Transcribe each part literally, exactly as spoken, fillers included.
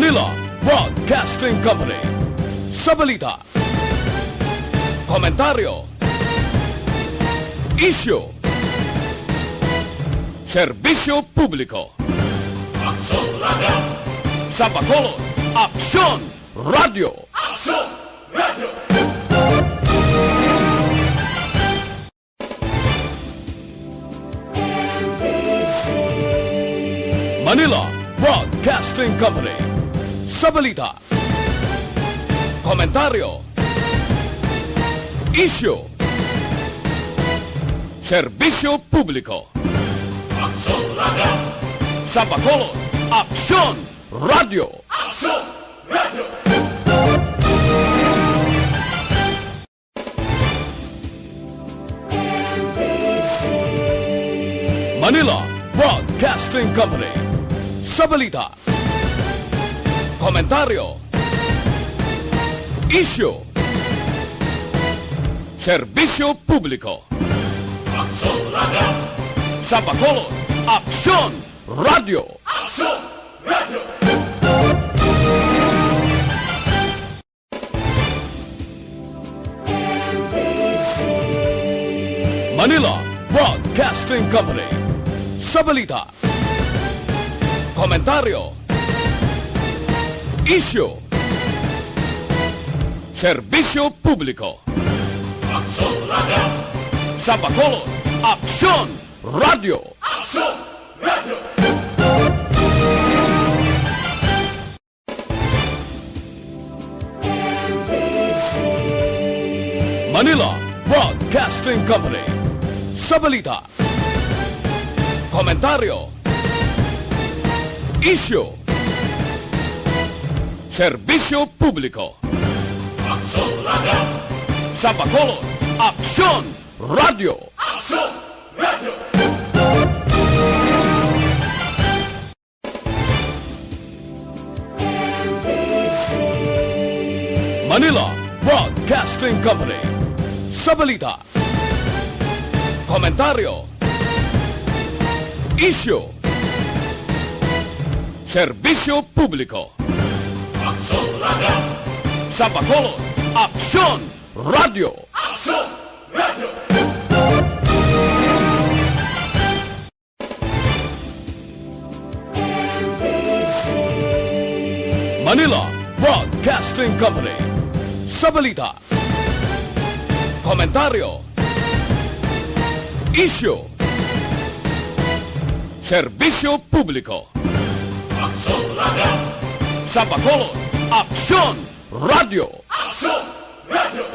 Manila Broadcasting Company. Sa balita, komentaryo, isyu, serbisyo publiko. Aksyon Radio. Sa Bacolod, Aksyon Radio. Aksyon Radio. Manila Broadcasting Company. Sa balita, komentaryo, isyu, serbisyo publiko. Aksyon Radio. Sa Bacolod, Aksyon Radio. Aksyon Radio. Manila Broadcasting Company. Sa balita, komentaryo, isyu, serbisyo publiko. Aksyon Radio. Sa Bacolod, Aksyon Radio. Aksyon Radio. Manila Broadcasting Company. Sa balita, komentaryo, isyu, serbisyo publiko. Aksyon Radio. Sa Bacolod, Aksyon Radio. Aksyon Radio. Manila Broadcasting Company. Sa balita, komentaryo, isyu, serbisyo publiko. Aksyon Radio. Sa Bacolod, Aksyon Radio. Aksyon Radio. Manila Broadcasting Company. Sa balita, komentaryo, isyu, serbisyo publiko. Aksyon Radio. Sa Bacolod, Aksyon Radio. Aksyon Radio. Manila Broadcasting Company. Sa balita, komentaryo, isyu, serbisyo publiko. Aksyon Radio. Sa Bacolod, Aksyon Radio. Aksyon Radio.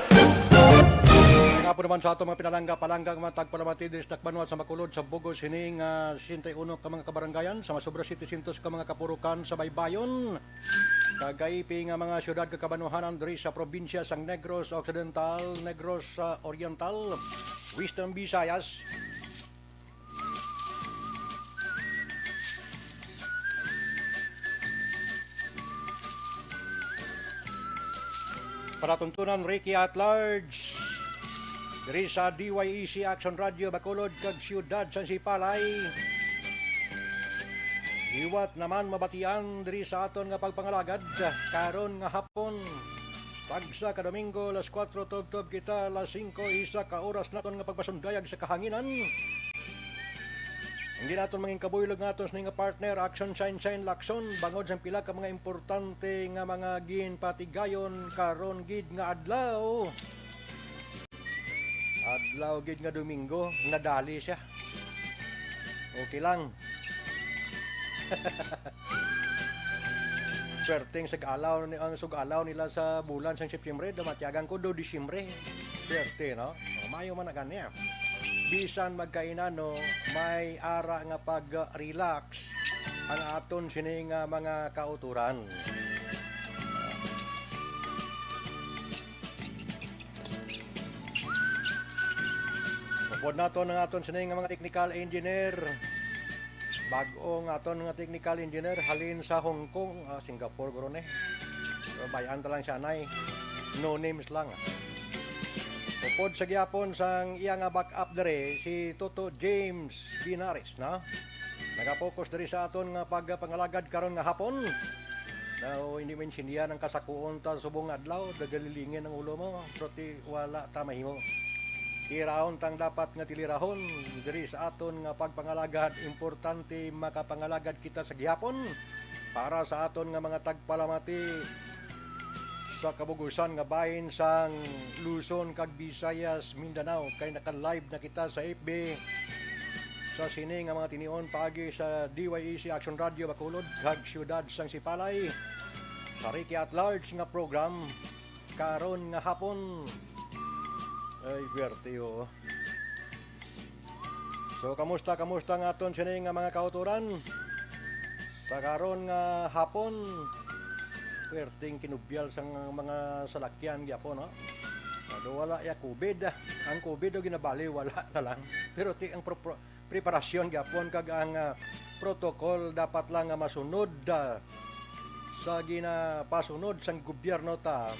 Nga po naman sa ato mga pinalangga-palangga, mga tagpalamati diri sa dakbanuan sa Bacolod, sa bug-os sini nga sesenta y uno ka mga kabarangayan, sa masobra setecientos ka mga kapurukan sa baybayon, kag kaipi nga mga siyudad kag kabanwahanan diri sa probinsya sang Negros Occidental, Negros, ah, Oriental, Western Visayas, palatuntunan, Ricky at Large, diri sa D Y E C Action Radio Bacolod kag Siyudad sang Sipalay. Liwat naman mabatian diri sa aton nga pagpangalagad karon nga hapon. Tagsa ka Domingo, alas kuwatro tubtob kita, alas singko, isa ka oras naton nga pagpasundayag sa kahanginan. Ang ginaton mangin kabuylog nga aton sini nga partner, Action Shine Shine Lacson, bangod sang pila ka mga importante nga mga ginpatigayon karon gid nga adlaw. Adlaw gid nga Domingo, nadali siya. Okay lang. Perting sag-alaw ni, ang sug-alaw nila sa bulan sang September, daw matyagan ko do Disyembre. Perte, no? O, mayo man na gani, ah. Bisan magkainano, may ara nga pag-relax ang aton sini nga mga kauturan. Upod naton ang aton sini nga mga technical engineer. Bag-o nga aton nga technical engineer halin sa Hong Kong, ah, Singapore guro ni. Pero bay-an ta lang siya, nay. No names lang. Upod sa gihapon sang iya nga backup diri, si Toto James Binares, no? Nagapokus diri sa aton nga pagpangalagad karon nga hapon. Daw hindi maintindihan ang kasakuon ta subong adlaw, dagalilingin ang ulo mo, pero ti wala ta mahimo. Tirahon tang dapat nga tilirahon diri sa aton nga pagpangalagad. Importante makapangalagad kita sa gihapon para sa aton nga mga tagpalamati sa kabugusan nga bahin sang Luzon kag Visayas, Mindanao, kay naka-live na kita sa F B sa sini nga mga tinion paagi sa D Y A C Action Radio Bacolod kag Siyudad sang Sipalay sa Riki at Large nga program karon nga hapon. Ay, pwerte, oo. So, kamusta, kamusta nga aton sini nga mga kautoran? Sa karon nga hapon, pwerteng kinubyal sang mga salakyan gyapon, no? Ano, wala ya COVID. Ang COVID o ginabali, wala na lang. Pero ti ang pro-, pro-, preparasyon gyapon kag ang, ah, protocol dapat lang nga masunod, ah, sa ginapasunod sang gobyerno ta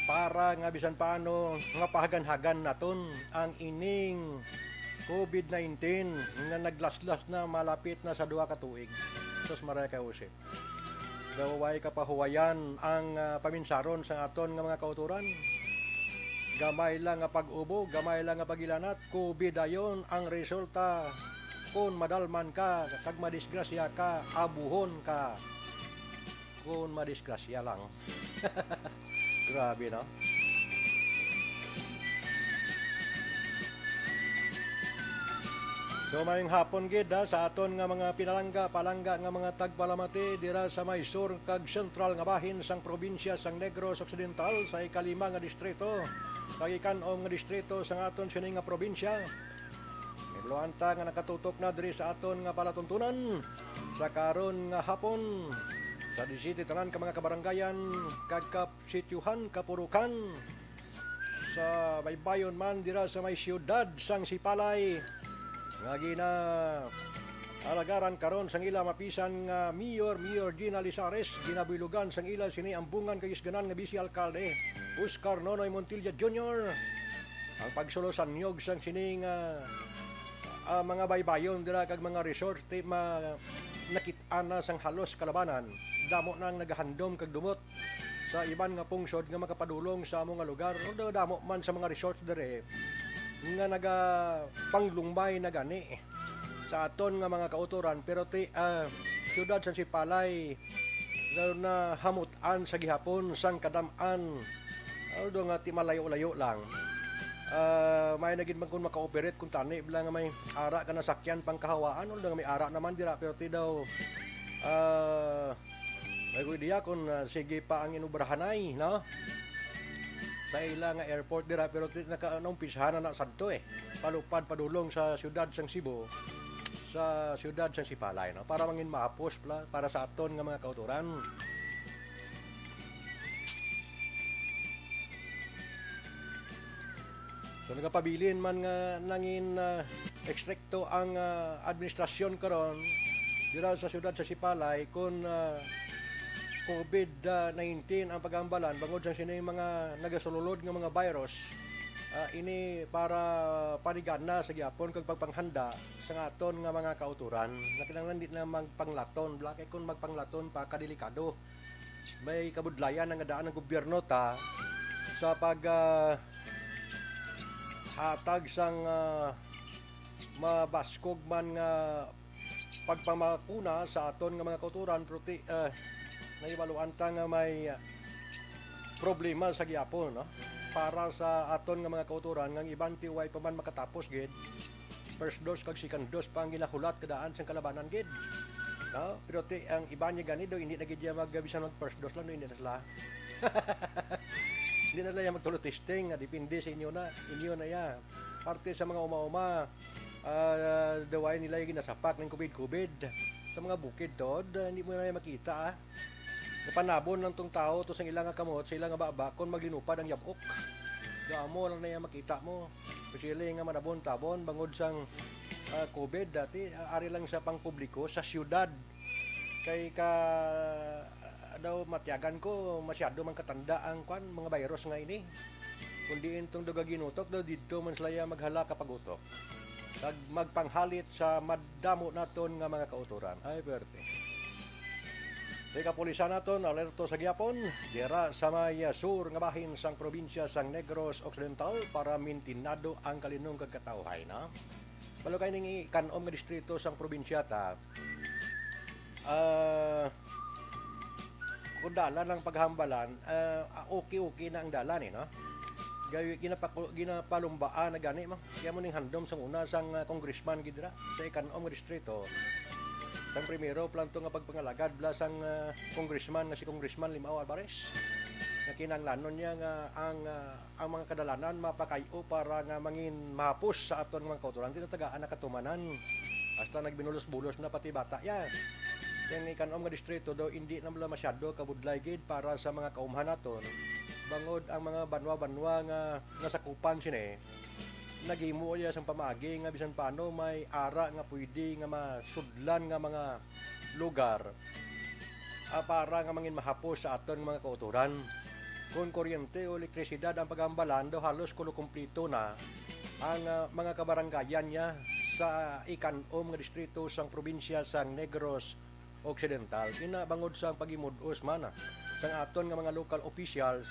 para nga bisan paano nga pahagan-hagan naton ang ining COVID nineteen nga naglaslas na, malapit na sa duha ka tuig. Sus, Maria kay Jose. Daw way kapahuwayan ang, ah, paminsaron sa aton nga mga kautoran. Gamay lang nga pag-ubo, gamay lang nga pag-ilanat, COVID dayon ang resulta. Kon madalman ka kag madisgrasya ka, abuhon ka. Kon madisgrasya lang. Grabe, no? So, maayong hapon gid, ha, sa aton nga mga pinalangga, palangga nga mga tagpalamati dira sa may sur kag sentral nga bahin sang probinsya sang Negros Occidental, sa ikalima nga distrito kag ikan-om nga distrito sang aton sini nga probinsya. May buluhan ta nga nakatutok na diri sa aton nga palatuntunan sa karon nga hapon, sa disisiete tanan ka mga kabarangayan kag kasityuhan, kapurukan, sa baybayon man dira sa may siyudad sang Sipalay, nga ginahalagaran karon sang ila mapisan nga mayor, Mayor Gina Lizares, ginabuhilugan sang ila sini ambungan kag isganan nga bisi alkalde, Oscar Nonoy Montilla Junior. Ang pagsulo sa niyog sang sini nga, ah, mga baybayon dira kag mga resort, ti ma-, nakit-an na sang halos kalabanan. Damo na ang nagahandom kag dumot sa iban nga pungsod nga makapadulong sa amo nga lugar. Although damo man sa mga resort diri nga nagapanglungbay na gani sa aton nga mga kautoran, pero ti, ah, siyudad sang Sipalay, lalo na, hamut-an sa gihapon sang kadam-an. Although nga ti malayo-layo lang. Ah, may na gid man kung maka-operate kung tani bala nga may ara ka nasakyan pang kahawaan, although nga may ara naman dira, pero ti daw, ah, may ko ideya kung, ah, sige pa ang inubrahanay, no? Sa ila nga airport dira, pero ti naka-, naumpisahan na na sadto, eh. Palupad padulong sa siyudad sang Cebu, sa siyudad sang Sipalay, no? Para mangin maapos pala, para sa aton nga mga kautoran. So, nagapabilin man nga nangin, ah, estrikto ang, ah, administrasyon karon dira sa siyudad sa Sipalay kun, ah, COVID nineteen ang pag-ambalan bangod sa sini mga nagasululod nga mga virus. Ah, ini para panigana sa gihapon kag pagpanghanda sa aton nga mga kautoran. Nakinahanglan di na magpanglaton, bala kay kun magpanglaton pa, kadelikado. May kabudlayan nga daan ang gobyerno ta sa pag, ah, hatag sang, ah, mabaskog man nga pagpamakuna sa aton nga mga kautoran, pero ti, ah, nahibaluan ta nga may, ah, problema sa gihapon, no? Para sa aton nga mga kautoran, nga ang iban ti way pa man makatapos gid, first dose kag second dose pa ang ginahulat kadaan sang kalabanan gid. No? Pero ti, ang iban niya gani daw, hindi na gid niya mag-, bisan mag first dose lang, no, hindi na sila. Hindi na sila magtulo testing, nga depende sa inyo na, inyo na ya. Parte sa mga uma-uma, ah, daw ay nila yung ginasapak ng covid-covid. Sa mga bukid, Tod, ah, hindi mo na yan makita, ah. Napanabon lang tong tao to sang ila nga kamot, sa ila nga baba, kon maglinupad ang yabok. Daw amo lang na yan makita mo. Posible nga manabon-tabon bangod sang, ah, covid dati, ah, ari lang sa pangpubliko, sa siyudad. Kay ka, ah, daw matiyagan ko, masyado man katanda ang kwan, mga virus nga ini. Kung diin tong duga ginutok, daw didto man sila ya maghala ka pagutok. Kag magpanghalit sa madamo naton nga mga kautoran. Ay, pwerte. Sa kapulisan naton, alerto sa gihapon, dira sa may, ah, sur nga bahin sang probinsya sang Negros Occidental para mintinado ang kalinong kag katawhay, no? Balukay ning ikan-om nga distrito sang probinsya ta, ah, kung dalan ang paghambalan, ah, okay-okay na ang dalan, eh, no? Gawi, ginapaku-, ginapalumbaan na gani, mo. Kaya mo ning handom sang una sang, ah, congressman gid ra sa ikan-om nga distrito. Sang primero, planto nga pagpangalagad bala sang, ah, congressman nga si Congressman Limao Alvarez, nga kinahanglanon niya nga ang, ah, ang mga kadalanan mapakay-o para nga mangin mahapos sa aton nga mga kautoran. Di na tagaan na katumanan. Hasta nagbinulos-bulos na pati bata ya. Yang ikan-om nga distrito daw indi na bala masyado kabudlay gid para sa mga kaumhan naton, bangod ang mga banwa-banwa nga nasakupan sini naghimo iya sang pamaagi nga bisan paano may ara nga pwede nga masudlan nga mga lugar, ah, para nga mangin mahapos sa aton mga kautoran. Kon kuryente o elektrisidad ang paghambalan, daw halos kulo-kumpleto na ang, ah, mga kabaranggayan niya sa ikan-om nga distrito sang probinsya sang Negros Occidental. Ina bangod sang pagimud-os man, ah, sang aton nga mga local officials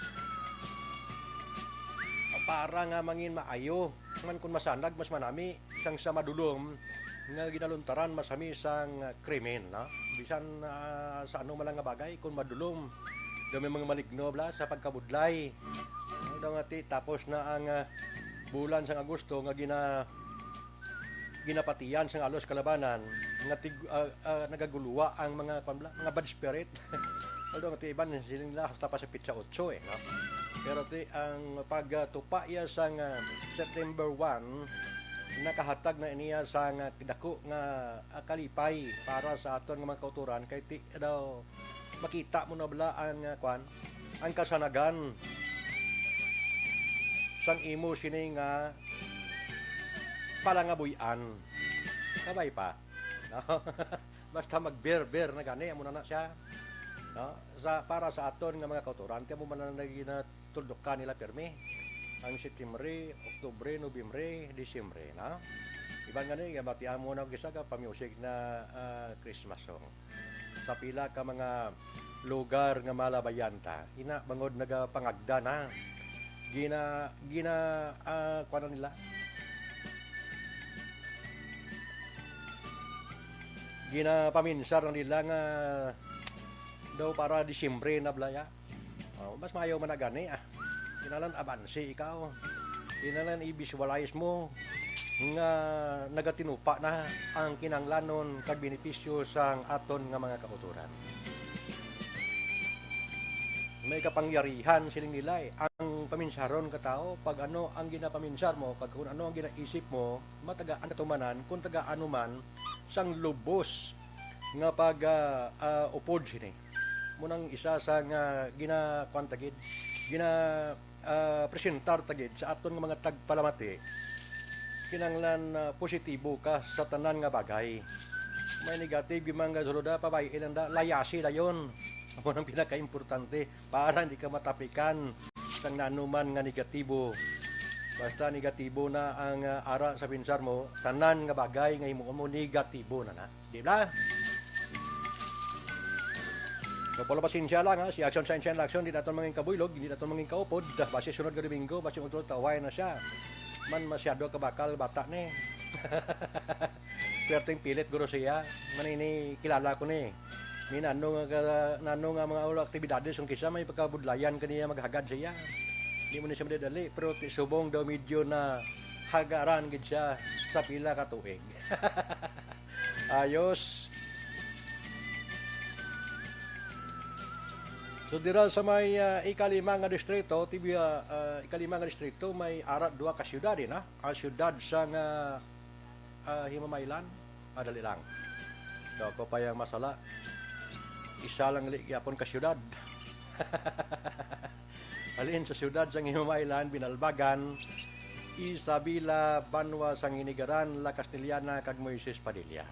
para nga mangin maayo man, kon masanag mas manami sang sa madulom nga ginaluntaran masami sang krimen, no? Bisan, ah, sa ano man lang nga bagay, kon madulom, daw may mga maligno bala sa pagkabudlay. Ano daw nga ti, tapos na ang, ah, bulan sang Agosto nga gina-, ginapatian sang alos kalabanan nga tig-, ah, ah, nagaguluwa ang mga, kwan bala, mga bad spirit. Although ti iban siling nila hasta pa sa pitsa otso, eh, no? Pero ti ang pagtupa iya sang, ah, September one, nakahatag na niya sang, ah, dako nga, ah, kalipay para sa aton nga mga kautoran, kay ti daw makita mo na bala ang, ah, kwan, ang kasanagan sang imo sini nga palangabuy-an. Kabay pa, no? Basta magber-ber na gani, amo na na siya, no? Sa, para sa aton nga mga kautoran, kay amo man na ginatuldukan nila pirmi ang September, Oktubre, Nobyembre, Disyembre, no? Iban gani, matian mo na isa ka pa-music na, ah, Christmas song sa pila ka mga lugar nga malabayan ta. Ina, bangod nagapangagda na, gina-, gina-, ah, kuwan nila, ginapaminsar na nila nga daw para Disyembre na bala ya. Oh, mas maayo man na gani, ah. Kinahanglan abansi ikaw. Kinahanglan i-visualize mo nga nagatinupa na ang kinahanglanon kag benepisyo sang aton nga mga kautoran. May kapangyarihan, siling nila, eh. Ang paminsaron ka tawo, pag ano ang ginapaminsar mo, kag kung ano ang ginaisip mo, matagaan katumanan, kung tagaan mo man sang lubos nga pag, ah, ah, upod sini. Mo nang isa sa nga gina-, kuwan ta gid, gina-, ah, presentar ta gid sa aton nga mga tagpalamati. Kinahanglan, ah, positibo ka sa tanan nga bagay. May negative gyud man nga sulod, ah, pabay-i lang da, layasi dayon. Amo nang pinakaimportante para hindi ka matapikan sang nanuman nga negatibo. Basta negatibo na ang, ah, ara sa pinsar mo, tanan nga bagay nga himuon mo negatibo na na. Di ba? So, pala pasensya lang, ha. Si Action, Science, and Action, di naton mangin kabuylog, di naton mangin kaupod. Basi sunod nga Domingo, basi utro taway na siya. Man, masyado ka bakal, bata ni. Perting pilit, guro siya. Manini, kilala ko ni. Ni nano nga, ka-, nano nga mga ulo aktibidades, kung kisa may pagkabudlayan kaniya, maghagad siya. Di mo ni siya madali, pero ti subong daw medyo na hagaran gid siya sa pila ka tuig. Ayos. So, dira sa may, ah, ikalima nga distrito, tibi-, ah, ah, ikalima nga distrito, may ara duha ka siyudad, eh, na? Ang siyudad sa nga, ah, Himamaylan, madali lang. So, ako pa yung masala. Isa lang li gyapon ka siyudad. Halin sa siyudad sang Himamaylan, Binalbagan, Isabela, banwa sang Hinigaran, La Castellana, kag Moises Padilla.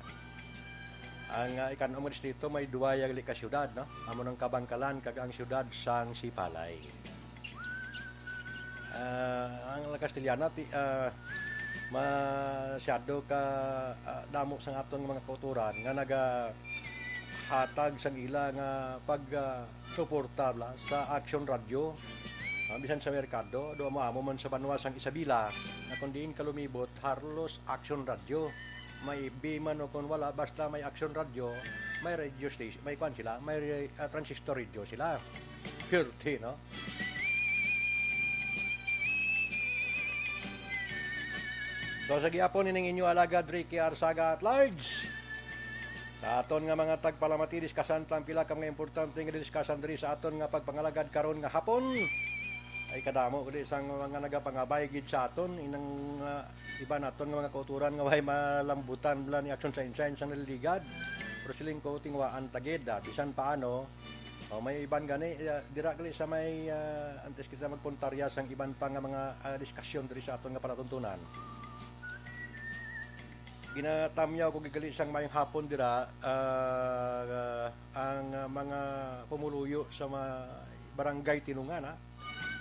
Ang, ah, ikan-om nga distrito may duwa ya gali ka siyudad, no? Amo nang Kabangkalan kag ang siyudad sang Sipalay. Ah, ang La Castellana, ti-, ah, masyado ka, ah, damo sang aton mga kautoran nga naga-, hatag sang ila nga pag, ah, suporta bala sa Action Radio. Ah, bisan sa merkado, do amo-amo man sa banwa sang Isabela, na kung diin ka lumibot, harlos Action Radio. May F B man o kung wala, basta may Action Radio, may radio station, may kwan sila, may, ah, transistor radio sila. Pirti, no? So, sa gihapon, ining inyo alagad, Ricky Arsaga at Large. Sa aton nga mga tagpalamati, diskasan ta ang pila ka mga importante nga diskasan diri sa aton nga pagpangalagad karon nga hapon. Ay kadamo gid sang mga nagapangabay gid sa aton, inang, ah, iban naton nga mga kauturan nga way malambutan bala ni Action Sainsain sang naliligad. Pero siling ko, tingwaan ta gid, ah, bisan paano, o, may iban gani, ah, dira gali sa may, ah, antes kita magpuntarya sang iban pa nga mga, ah, diskasyon diri sa aton nga palatuntunan. Ginatamyaw ko gid gali sang mayong hapon dira, ah, ang, ah, mga pumuluyo sa ma-, Barangay Tinungan, ah,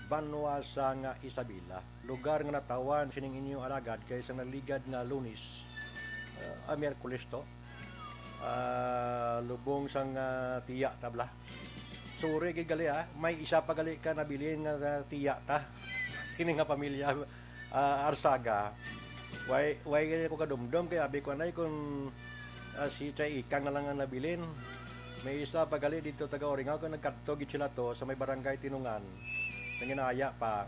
banwa sang Isabela, lugar nga natawan sining inyo alagad kay sang naligad nga Lunes, ah, ah, Miyerkules to. Ah, lubong sang, ah, tiya ta bala. Sorry gid gali, ah. May isa pa gali ka nabilin nga, ah, tiya ta. Sini nga pamilya, ah, Arsaga. Way, way gid ko kadumdom kay abi ko anay kung, ah, si Chay Ikang na lang ang nabilin. May isa pa gali dito taga Oringaw kung nagkadto gid sila to sa may barangay Tinungan. Nanginaya pa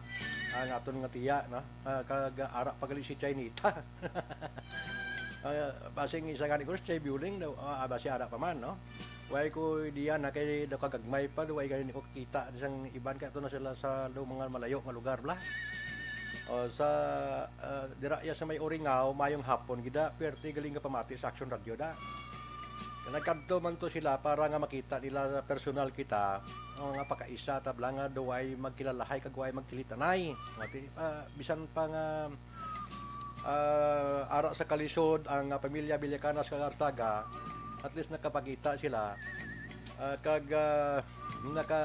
ang aton nga tiya, no? Ah, kag ara pa gali si Chaynita. Ah, basing isa gani ko si Chay Buling daw, ah, basi ara pa man, no? Way ko diyan na kay daw kagagmay pa, way gani ko kakita sang iban kay ato na sila sa daw mga malayo nga lugar bala. O, sa, ah, dira ya sa may Oringaw, mayong hapon gid da, perte galing nga pamati sa Action Radio da. Nagkadto man to sila para nga makita nila personal kita, o, nga pakaisa ta bala nga daw way magkilalahay kag way magkilitanay. Mati, ah, bisan pa nga, ah, ara sa kalisod ang, ah, pamilya Villacanas kag Arsaga, at least nakapakita sila. Ah, kag, ah, naka,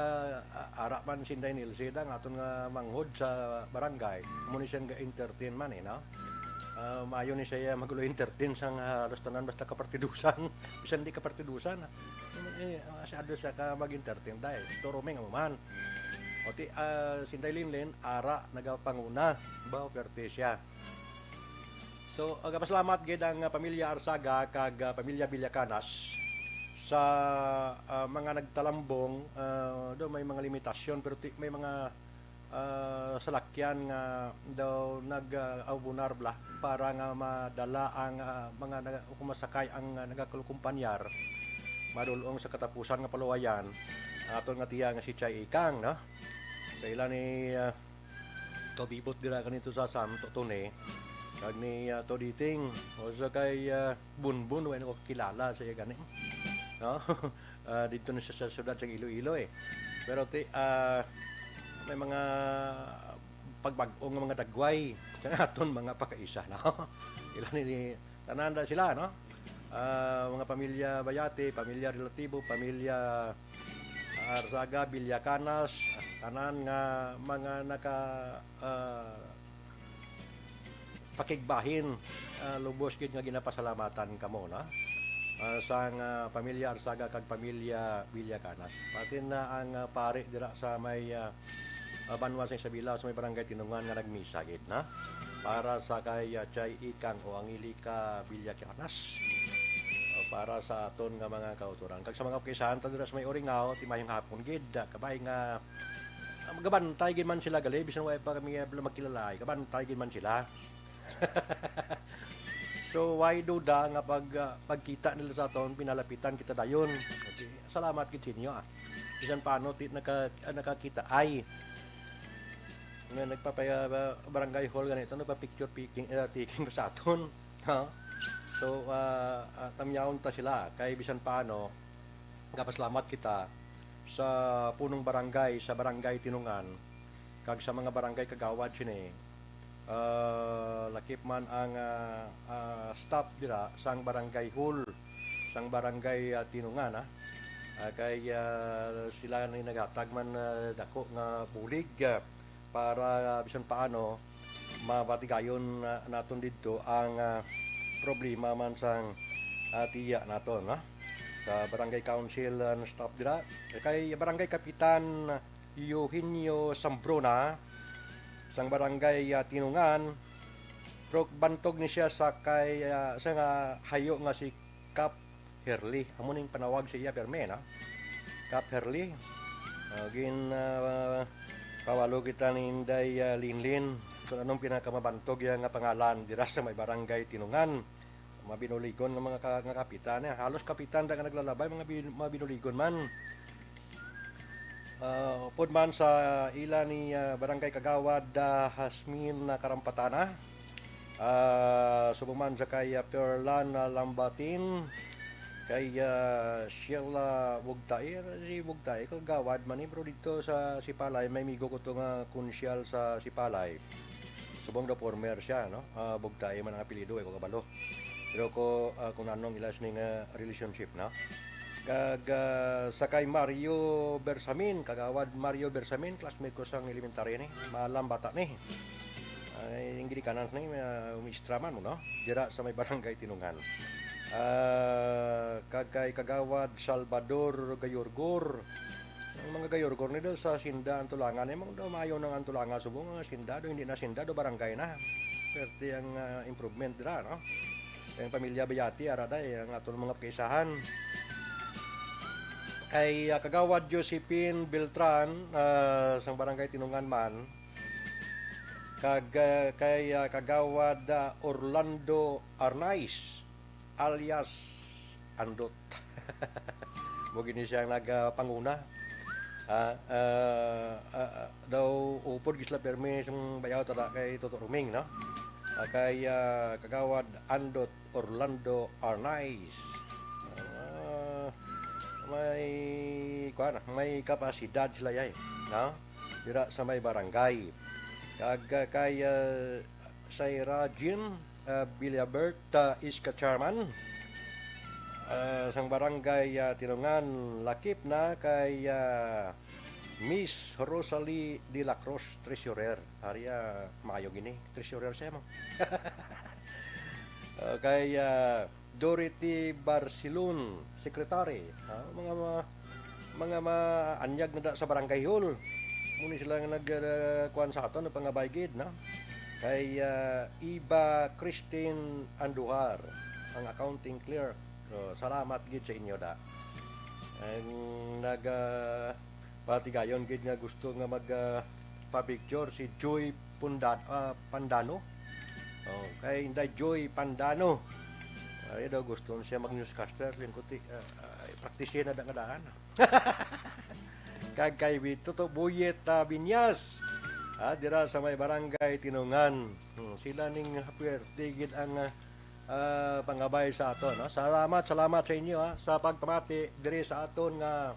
ah, ara man si Inday Nilsida, ang aton nga manghod sa barangay, amo ni siya ga-entertain man, eh, no? Ah, maayo ni siya magulo entertain sang, ah, halos tanan basta kapartidusan. Bisan di kapartidusan, ah. Eh, ah, masyado siya ka mag-entertain, day. Storming amo man. O ti, ah, si Inday Linlin, ara, nagapanguna. Ba, perte siya. So, nagapasalamat gid ang, ah, pamilya Arsaga kag, ah, pamilya Villacanas sa, ah, mga nagtalambong, ah, do may mga limitasyon, pero ti-, may mga, ah, salakyan nga daw nag, ah, abunar bala para nga madala ang, ah, mga naga-, o kumasakay ang, ah, nagakumpanyar madul-ong sa katapusan nga paluwayan. Aton nga tiya nga si Chay Ikang, no? Sa ila ni, ah, Tobibot dira kanito sa Santo Tone, kag ni, ah, Toditing, o sa kay, ah, Bunbun, wala ko kilala sa iya gani. No? Ah, dito na siya sa syudad sa Iloilo, eh. Pero ti, ah, may mga pagbag-o nga mga dagway sa aton mga pakaisa, no? Ila ni, ni tanan na sila, no? Ah, mga pamilya Bayate, pamilya Relatibo, pamilya Arzaga, Villacanas, tanan nga mga naka, ah, pakigbahin, ah, lubos gid nga ginapasalamatan kamo, no? Ah, sang, ah, pamilya Arzaga kag pamilya Villacanas. Pati na ang, ah, pari dira sa may, ah, ah, banwa sa Isabela, sa may barangay Tinungan nga nagmisa gid, no? Para sa kay, ah, Chay Ikang o Angelica Villacanas. O para sa aton nga mga kauturan. Kag sa mga kaisahan ta dira sa may Oringaw, ti mayong hapon gid, ah, kabay nga, ah, magabantay gid man sila gali, bisan wala pa kami, ah, magkilala, eh, kabantay gid man sila. So, why duda nga pag, ah, pagkita nila sa aton, pinalapitan kita dayon. Okay. Salamat gid sa inyo, ah. Bisan paano, ti-, naka-, ah, nakakita ay. Nga nagpapaya-, ah, barangay hall ganito, nagpa-picture picking, eh, taking sa aton. Ha? So, ah, ah, tamyawon ta sila. Kay bisan paano, nagapasalamat kita sa punong barangay, sa Barangay Tinungan, kag sa mga barangay kagawad sini. Ah, lakip man ang, ah, ah, staff dira sang barangay hall, sang barangay, ah, Tinungan, ah. Ah, kay, ah, sila ni naghatag man, ah, dako nga bulig, ah, para, ah, bisan paano mabatigayon, ah, naton didto ang, ah, problema man sang, ah, tiya naton, no? sa Barangay Council, ah, staff dira. Kay Barangay Kapitan Eugenio Sambrona, sang Barangay, ah, Tinungan, pero bantog ni siya sa kay, ah, sa nga hayo nga si Kap Herli. Amo ning panawag sa iya, perme, no? Kap Herli. Ah, gin, ah, pawalo kita ni Inday, ah, Linlin kung anong pinakamabantog iya nga pangalan dira sa may Barangay Tinungan. Mabinuligon nga mga ka-, nga kapitan, eh. Halos kapitan da nga naglalabay, mga bin-, mabinuligon man. Ah, upod man sa ila ni, ah, Barangay Kagawad, ah, Hasmin, ah, Karampatana. Ah, subong man sa kay, ah, Perlan, ah, Lambatin, kay, ah, Sheila Bugtae. Si Bugtae, kagawad man ni, pero dito sa Sipalay, may migo ko to nga kunsyal sa Sipalay. Subong daw former siya, no? Ah, Bugtae man ang apelyido, eh, ko kabalo. Pero ko, ah, kung anong ila sini nga relationship, no? Kag, ah, sa kay Mario Bersamin, kagawad Mario Bersamin, classmate ko sang elementary ni, maalam bata ni. Ay, ang ginikanan ni, ah, umistra man mo, no? Dira sa may Barangay Tinungan. Ah, kag kay kagawad Salvador Gayorgor, ang mga Gayorgor ni daw sa Sinda ang tulangan, eh, mong daw maayo nang ang tulangan, subong nga Sinda do, hindi na Sinda do, barangay na. Perte ang, ah, improvement dira, no? Ang pamilya Bayati, ara day, ang aton mga pagkaisahan. Kay, ah, Kagawad Josephine Beltran, ah, sang Barangay Tinungan man, kag, ah, kay, ah, Kagawad, ah, Orlando Arnaiz, alias Andot. Mo gini siya nagapanguna. Ah, ah, ah, ah, daw upod gid sila permi sang bayaw tada kay Toto Ruming, no? Ah, kay, ah, Kagawad Andot Orlando Arnaiz. Ah, may, kuwan, may kapasidad sila, yay, no? Dira sa may barangay. Kag, ah, kay, ah, Saira Jean, ah, Bilabert, ah, Iska Chairman, ah, sang barangay, ah, Tinungan, lakip na kay, ah, Miss Rosalie de la Cruz, treasurer. Ari, ah, maayo gini, treasurer siya mo. Ah, kay, ah, Dorothy Barcelon, secretary. Ah, mga, mga, mga maanyag na da sa barangay hall. Muni sila nga nag, ah, kuwan sa aton, nagpangabay gid, no? Kay, ah, Iba Christine Andujar, ang accounting clerk. So, salamat gid sa inyo da. Ang nag, ah, patigayon gid nga gusto nga mag, ah, pa-picture si Joy Punda-, ah, Pandano. Oh, kay Inday Joy Pandano. Ay daw gusto siya mag-newscaster, lingkuti, ah, ah, practice na da nga daan. Kag kay Vito to Buyet, ah, Binyas. Ah, dira sa may barangay Tinungan. Hmm, sila ning puwerte gid ang, ah, ah, pangabay sa aton, no? Salamat, salamat sa inyo, ha, sa pagpamati diri sa aton nga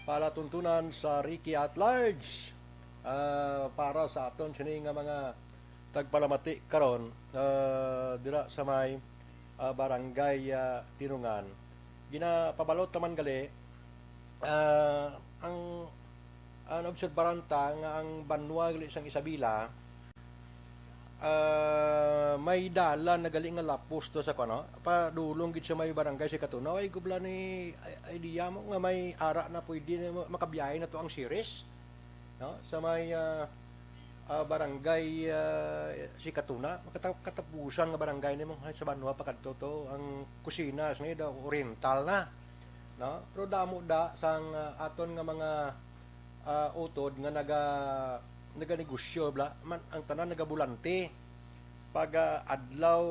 palatuntunan sa Ricky at Large. Ah, para sa aton sini nga mga tagpalamati karon, ah, dira sa may, ah, barangay, ah, Tinungan. Ginapabalot naman gali, ah, ang, ang obserbaranta nga ang banwa gali sang Isabela, ah, may dalan na gali nga lapos to sa kuno, padulong gid sa may barangay si Katuna. Ay, gubla ni, ay, idea mo nga may ara na pwede na mo, makabiyahe na to ang Ceres, no? Sa may, ah, ah, barangay, ah, si Katuna, makata-, katapusan nga barangay nimo, ay, sa banwa pa kadto to, ang kusina, sa ngayon daw, oriental na, no? Pero damo da sang, ah, aton nga mga, ah, utod nga naga-, naganegosyo, bla, man, ang tanan nagabulante. Pag, ah, adlaw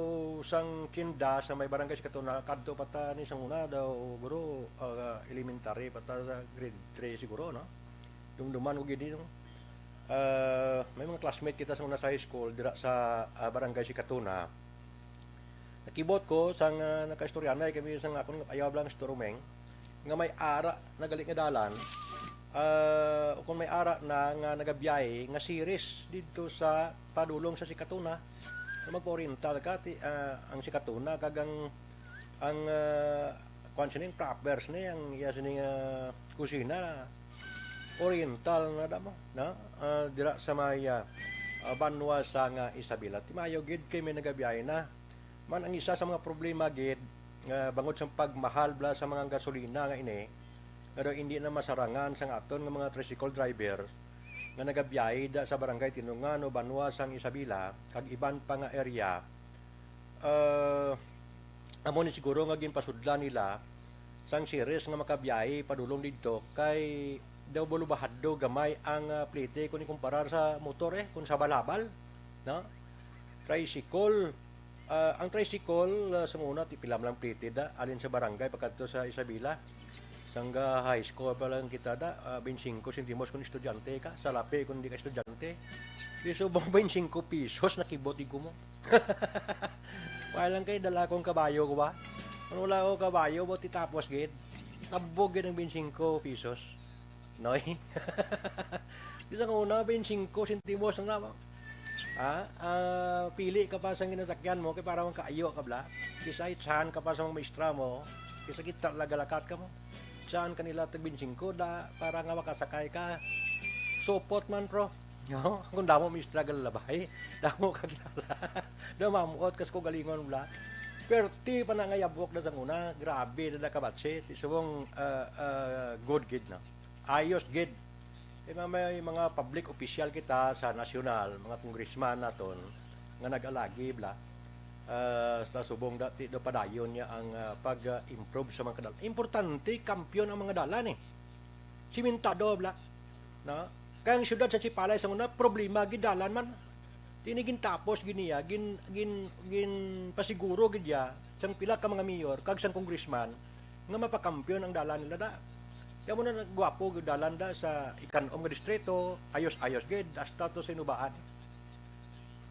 sang tienda sa may barangay si Katuna, kadto pa ta ni sang una daw, guro, ah, elementary pa ta sa grade three siguro, no? Dumduman ko gid, no? Ah, may mga classmate kita sa una sa high school, dira sa, ah, barangay si Katuna. Nakibot ko sang, ah, nakaistoryanay kami sang akon nga ayaw lang storumeng, nga may ara na gali nga dalan, ah, kung may ara na nga nagabiyahe nga Ceres didto sa padulong sa Sikatuna, nga magpa-oriental ka, ti, ah, ang Sikatuna kag ang, ang, ah, kuwan sini, ang proper sini, ang iya sini nga kusina, oriental na damo, no? Ah, dira sa may, ah, ah, banwa sa nga Isabela. Ti maayo gid kay may nagabiyahe na. Man, ang isa sa mga problema gid, nga bangod sa pagmahal bala sa mga gasolina nga ini, nga daw hindi na masarangan sang aton nga mga tricycle driver nga nagabiyahe da sa Barangay Tinungan o banwa sang Isabela kag iban pa nga area. Ah, amo ni siguro nga ginpasudlan nila sang series nga makabiyahe padulong didto kay daw bulubahado gamay ang, ah, plete kung ikumparar sa motor, eh, kung sa balabal, no? Tricycle, ah, ang tricycle, ah, sa una, ti pila man lang plete da, alin sa barangay pagkadto sa Isabela. Sangga high school pa lang kita da, ah, twenty-five centimos kung estudyante ka, sa lapi kung hindi ka estudyante. Di subong twenty-five pesos nakibot ko mo. Wala lang kay dala akong kabayo ko ba? Kung wala ako kabayo, mo titapos gid. Tabog gid ang twenty-five pesos. Noy? Di sa una, twenty-five centimos na mo. Ha? Ah, pili ka pa sa ginasakyan mo kay para makaayo ka bala. Kisa itsahan ka pa sa mga maestra mo, kisa kita lagalakat ka mo. Itsahan kanila tag twenty-five da para nga makasakay ka. Supot man, pro. No? Kung damo may struggle labay, damo ka kilala. Daw mamuot kas ko galingon bala. Perti pa na nga yabok na sang una, grabe na nakabatse. Ti subong, ah, ah, good gid, no? Ayos gid. Kay may, may mga public official kita sa nasyonal, mga congressman naton, nga nag-alagi bala. Ah, sa subong dati daw padayon niya ang, ah, pag-improve sa mga kadal-, importante, kampiyon ang mga dalan, eh. Simentado bala. No? Kay ang siyudad sa Sipalay sa una, problema gid dalan man. Ti ini gintapos gid niya, gin, gin, ginpasiguro gid niya sang pila ka mga mayor kag sang congressman nga mapakampiyon ang dalan nila da. Kaya mo na gwapo gid dalan da sa ikanom nga distrito, ayos-ayos gid, hasta to sa Inubaan.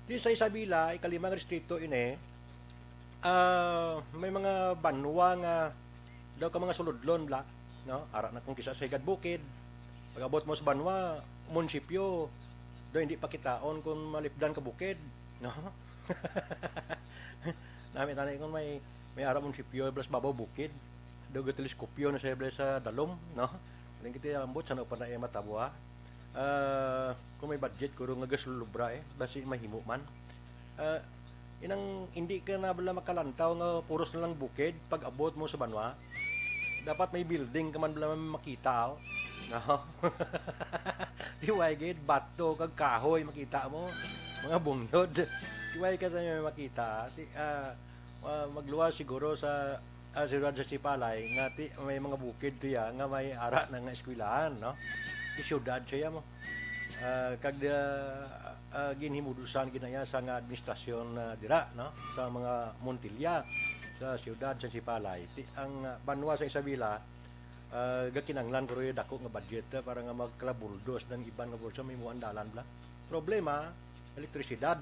Di sa Isabela, ikalima nga distrito ini, ah, may mga banwa nga daw ka mga suludlon bala, no? Ara na kung kisa sa higad bukid. Pag-abot mo sa banwa, munisipyo, daw hindi pakitaon kung malipdan ka bukid, no? Nami tani kung may, may ara munisipyo bala sa babaw bukid, daw gateleskopyo na siya bala sa dalom, no? Aling kita ambot sa pa na iya matabo, ha? Ah, kung may budget, kuro nga gasulubra, eh, basi mahimo man. Ah, inang hindi ka na bala makalantaw nga puros na lang bukid pag abot mo sa banwa. Dapat may building ka man bala makita, oh. No? Di way gid, bato kag kahoy makita mo. Mga bungyod. Di way ka sa may makita. Ti-, ah, ah, magluwas siguro sa, ah, siyudad sa Sipalay nga ti-, may mga bukid to ya nga may ara na nga eskwelahan, no? Di siyudad siya mo. Ah, kag, ah, ah, ginhimudusan ginaya sa nga administrasyon, ah, dira, no? Sa mga Montilla, sa siyudad sa Sipalay. Ti-, ang, ah, banwa sa Isabela, ah, gakinanglan ko rin dako nga budget, ah, para nga magkalabuldos ng iban nga bulsa may muan dalan bla. Problema, elektrisidad.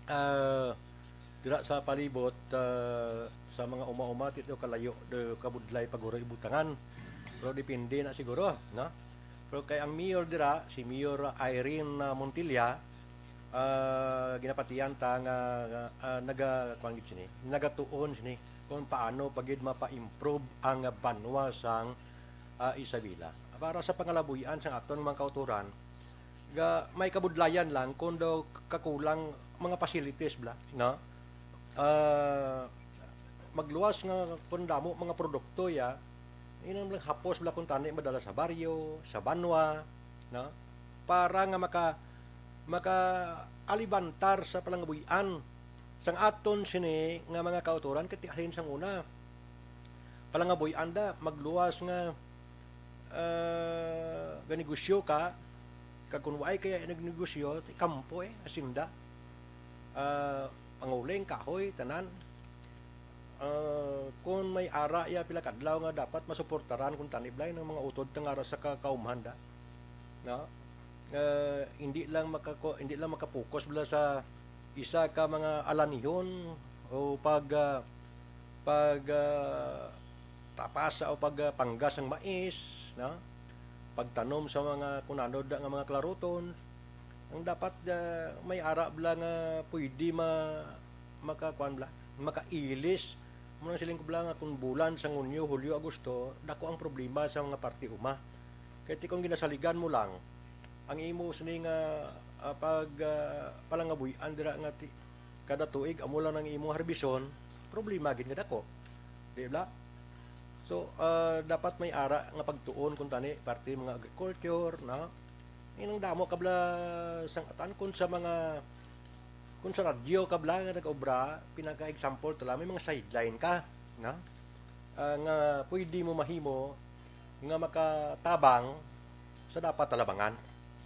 Ah, dira sa palibot, ah, sa mga uma-uma, ti daw kalayo, daw kabudlay paguro ibutangan. Pero depende na siguro, no? Pero kay ang mayor dira, si Mayor Irene, ah, Montilla, ah, ginapatihan ta nga, ah, naga-, kuwan gid sini, nagatuon sini kung paano pa gid mapa-improve ang banwa sang, ah, Isabela. Para sa pangalabuyan sang aton mga kauturan, ga, may kabudlayan lang kung daw kakulang mga facilities bla, no? Ah, magluwas nga kung damo mga produkto ya, inang lang hapos bla kung tani madala sa baryo, sa banwa, no? Para nga maka, maka-alibantar sa palangabuy-an sang aton sini nga mga kauturan, kay ti halin sang una, palangabuy-an da, magluwas nga, ah, ganegosyo ka, kag kung waay kaya nagnegosyo, ti kampo, eh, asinda. Ah, panguling, kahoy, tanan. Ah, kung may ara ya pila kadlaw nga dapat masuportaran kung tani blay ng mga utod nga ara sa ka-, kaumhan da. No? Ah, hindi lang makako-, hindi lang makapokus bala sa isa ka mga alanihon o pag, ah, pag, ah, tapasa o pag, ah, panggas ng mais, no? Pagtanom sa mga kunanod nga mga klaruton. Ang dapat, ah, may ara bala nga pwede ma-, makakuan bala, makailis. Muna siling ko bala nga kung bulan sa Hunyo, Hulyo, Agosto, dako ang problema sa mga party uma. Kay ti kung ginasaligan mo lang, ang imo sini nga, ah, pag, ah, palangabuy-an dira nga ti-, kada tuig amo lang ang imong harbison, problema gid nga dako. Di ba? So, ah, dapat may ara nga pagtuon kung tani parte mga agriculture, no? Inang damo kabla sang atan kung sa mga, kung sa radyo kabla nga nag-obra, pinaka-example tala, may mga sideline ka, no? Ah, nga pwede mo mahimo nga makatabang sa dapat talabangan.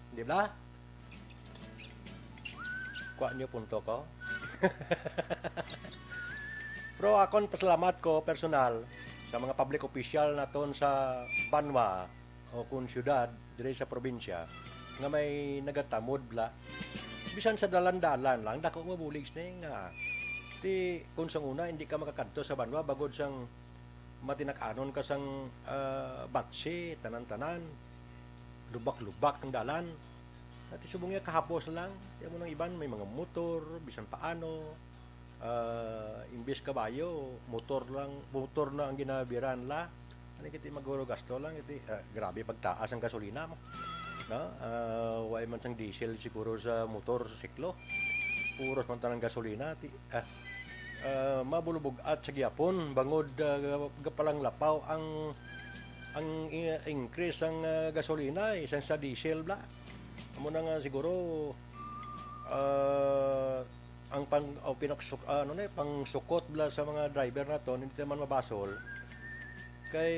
Di ba? Kuha niyo punto ko. Pero akon pasalamat ko personal sa mga public official naton sa banwa o kung syudad diri sa probinsya nga may nagatamod bla. Bisan sa dalan-dalan lang, dako nga bulig sini nga ti kung sang una hindi ka makakadto sa banwa bagod sang matinak-anon ka sang, ah, batsi, tanan-tanan, lubak-lubak ang dalan. At subong niya kahapos lang, kaya mo nang iban may mga motor, bisan paano, ah, imbis kabayo, motor lang, motor na ang ginabiran la. Ano kiti maguro gasto lang, kiti, ah, grabe pagtaas ang gasolina mo. No? Ah, way man sang diesel siguro sa motor, sa siklo. Puros man tanang gasolina, ti, ah, ah, mabulubog-at sa gihapon, bangod, ah, gapalanglapaw ang, ang i-, increase sang, ah, gasolina, eh, sang sa diesel bla. Amo na nga siguro, ah, ang pang, o pinaksuk-, ano na, eh, pangsukot bla sa mga driver naton, hindi naman mabasol. Kay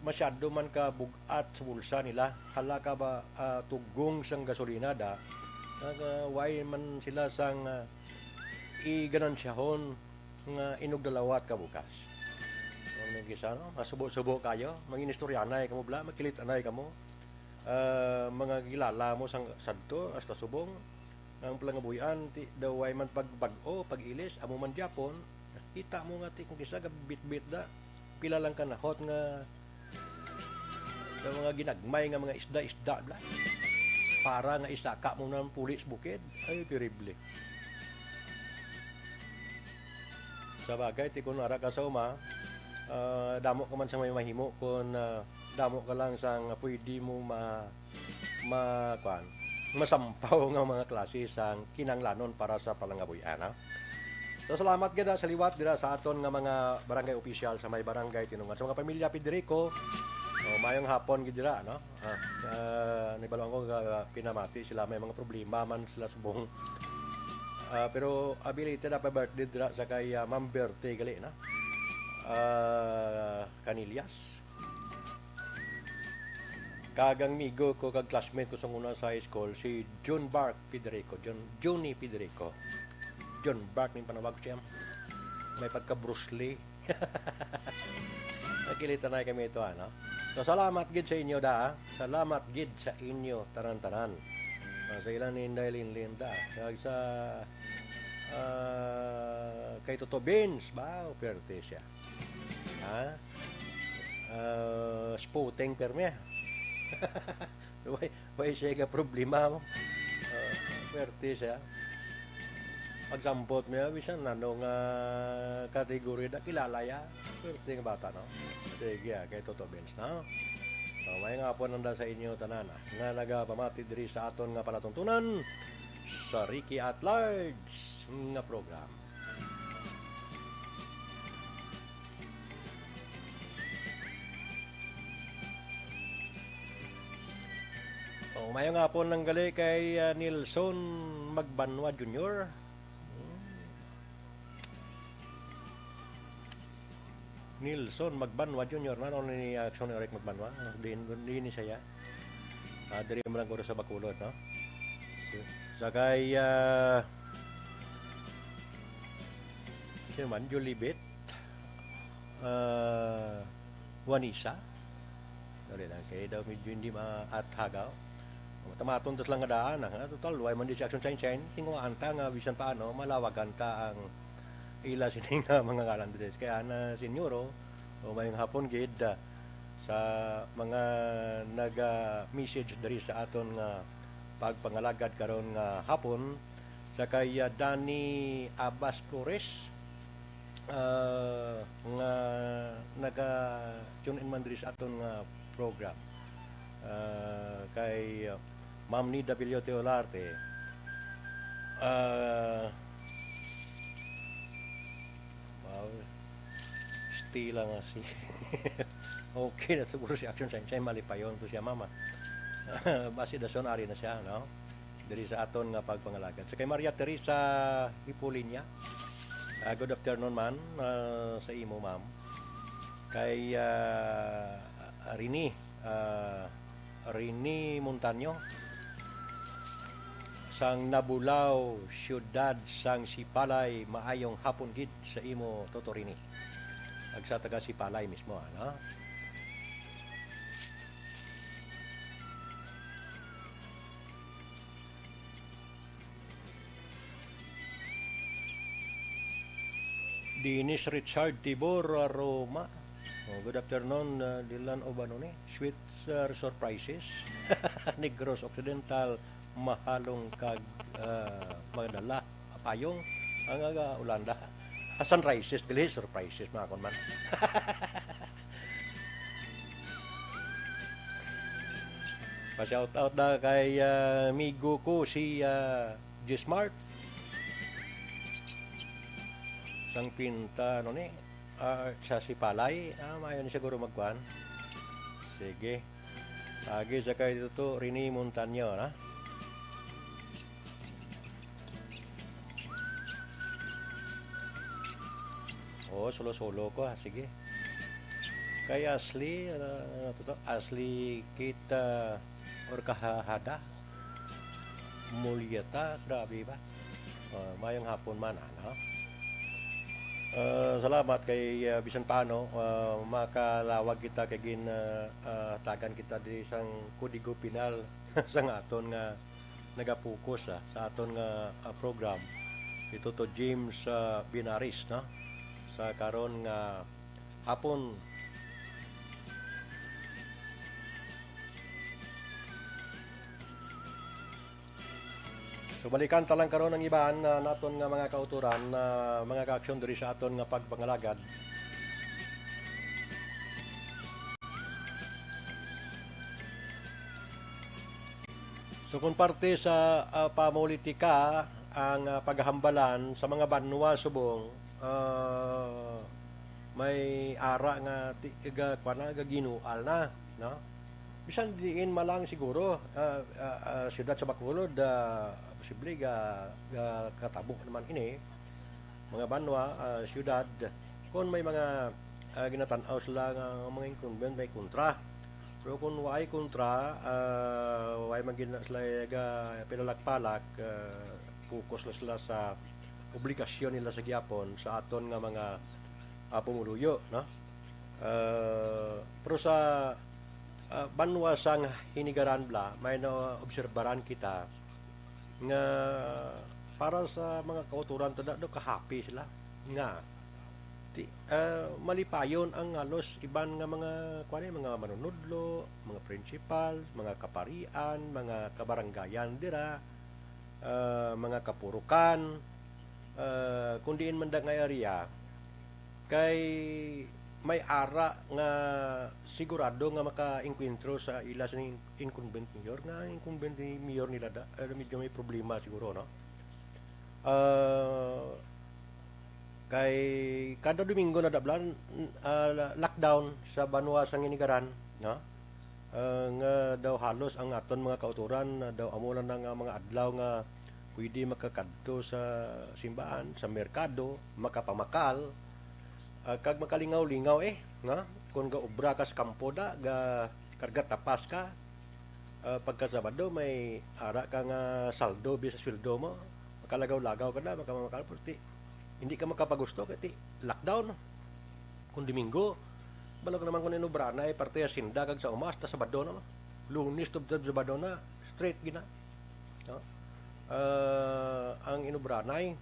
masyado man ka bug-at sa bulsa nila, hala ka ba, ah, tugong sang gasolina da, nga, ah, way man sila sang, ah, iganansyahon nga inugdalawat ka bugas. Ang nagkisa, no? Masubo-subo kayo, manginistoryanay kamo bla, magkilit-anay kamo. Ah, mga kilala mo sang sadto, hasta subong, ang palangabuy-an, ti, daw way man pagbag-o, pag-ilis, amo man gyapon, kita mo nga ti, kung kisa, gabitbit da, pila lang ka nahot nga, nga mga ginagmay nga mga isda-isda, bla. Para nga isaka mo ng pulis bukid. Ay, terrible. Sa bagay, ti kun ara ka sa uma, ah, damo ka man sa may mahimo kun, ah, damo ka lang sang pwede mo ma-, ma-, kuan, masampaw nga mga klase sang kinahanglanon para sa palangabuy-an, ha? So, salamat gid, ah, sa liwat dira sa aton nga mga barangay official sa may barangay Tinungan. Sa mga pamilya Federico, oh, mayong hapon gid dira, no? Ah, ah, nibaloan ko nga pinamati sila, may mga problema man sila subong. Ah, pero belated happy birthday dira sa kay, ah, Ma'am Bertie gali, no? Ah, Canillas. Kag ang migo ko kag classmate ko sa una sa high school, si June Bark Federico, June, Junie Federico. June Bark ning panawag siya. May pagka Bruce Lee. Nakilita na kami ito, ano? So, salamat gid sa inyo, da, ah. Salamat gid sa inyo, tanan-tanan. Ah, sa ilan ni Inday Linlin, da. Kag sa, ah, kay Toto Beans, ba, perte siya. Ha? Ah, sputing permi, ah. Way, way siya nga problema mo. Ah, perte siya. Pagsampot niya, bisan ano nga kategory na, kilala ya. Perte nga bata, no? Sige, ah, kay Toto Benz, no? So, may nga po nanda sa inyo tanan, ah, nga nagapamati diri sa aton nga palatuntunan sa Ricky at Large nga program. Oh, mayong hapon lang gali kay, ah, Nelson Magbanwa Junior. Hmm. Nelson Magbanwa Junior, na, ano ni Action Eric Magbanwa? Ah, di, di ni siya. Ah, diri mo lang guro sa Bacolod, no? So, sa kay, ah, sino man? Julibet? Ah, Juanisa? Dali lang, kay daw medyo hindi maathagaw. Tamaton tas lang nga daan, ah. Total, way man di si Action Shine Shine. Tinguhaan ta nga bisan paano, malawagan ta ang ila sini nga mga ngalan diri. Kaya na, Senyoro, o mayong hapon gid, ah, sa mga naga-message diri sa aton nga pagpangalagad karon nga hapon, sa kay, ah, Danny Abas Flores, ah, nga naga-tune in man diri sa aton nga program. Ah, kay, ah, Ma'am Nida Villote Olarte, ah, wow, Tila nga si okay na siguro si Action Shine Shine, malipayon to siya, mama. Basi dason ari na siya, no? Diri sa aton nga pagpangalagad. Sa kay Maria Teresa Hipolinia, ah, good afternoon, man, ah, sa imo, ma'am. Kay, ah, Rini, ah, Rini Montaño, sang Nabulaw, siyudad sang Sipalay, maayong hapon gid sa imo, Toto Rini. Ag sa taga Sipalay mismo, ano? Dennis Richard Tibor, uh, Roma. Oh, good afternoon, uh, Dylan Obano ni. Sweet, uh, surprises. Negros Occidental, mahalong kag, uh, magdala. Apayong, ang aga Olanda. Asan rises? Dili surprises, mga konman. Pa-shout out na kay, ah, amigo ko si, ah, Gismart. Sang pinta, ano ni? Ah, sa Sipalay. Ah, maayo ni siguro magkuan. Sige. Agi sa kay Toto Rini Montaño, na? Oo, solo-solo ko, ha. Sige. Kay Ashley, ano, ano to, to? Ashley Kita Orkahada. Mulyata, grabe ba? Ah, mayong hapon man, ano? Ah, salamat kay, ah, bisan paano, ah, makalawag kita kay gin, ah, ah, tagan kita di sang Kodigo Penal sang aton nga nagapokus, ah, sa aton nga, ah, program. Ito to James, ah, Binaris, no? Sa karon nga hapon. So, balikan ta lang karon ang iban, ah, naton nga mga kautoran, ah, mga kaaksyon diri sa aton nga pagpangalagad. So, kung parte sa, ah, pamulitika ang, ah, paghambalan sa mga banwa subong, ah, may ara nga ti-, ga-, kuwan na, gaginual na, no? Bisan diin man lang siguro, ah, ah, ah, siyudad sa Bacolod, ah, posible ga-, ga-, katabo naman ini. Mga banwa, ah, siyudad, kung may mga, ah, ginatan-aw sila nga mga incumbent may kontra. Pero kung waay kontra, ah, waay man gid na sila ga-, pinalakpalak, ah, focus lang sila sa obligasyon nila sa gihapon sa aton nga mga, ah, pumuluyo, no? Ah, pero sa, ah, banwa sang Hinigaran bala, may naobserbaran kita nga para sa mga kautoran, tada daw kahapi sila nga ti-, ah, malipayon ang halos iban nga mga, kuwan, eh, mga manunudlo, mga principal, mga kaparian, mga kabarangayan dira, ah, mga kapurukan, ah, kung diin man da nga area, kay may ara nga sigurado nga makaengkwentro sa ila sa in-, incumbent mayor, nga ang incumbent ni mayor nila da, ah, medyo may problema siguro, no? Ah, kay kada Domingo na da bala, n-, ah, lockdown sa banwa sang Hinigaran, no? Ah, nga daw halos ang aton mga kautoran, ah, daw amo lang na nga mga adlaw nga pwede makakadto sa simbahan, sa merkado, makapamakal, ah, kag makalingaw-lingaw, eh, nga kung gaobra ka sa kampo da, ga-, karga tapas ka, ah, pagka Sabado may ara ka nga saldo bi sa sweldo mo, makalagaw-lagaw ka na, makapamakal, pero ti, hindi ka makapagusto kay ti lockdown. Kung Domingo, balo ka naman kung inobra na, eh, parte sa sinda kag sa uma hasta Sabado na. Lunes tubtob Sabado na, straight gina. No? Ah, ang inobra na, eh.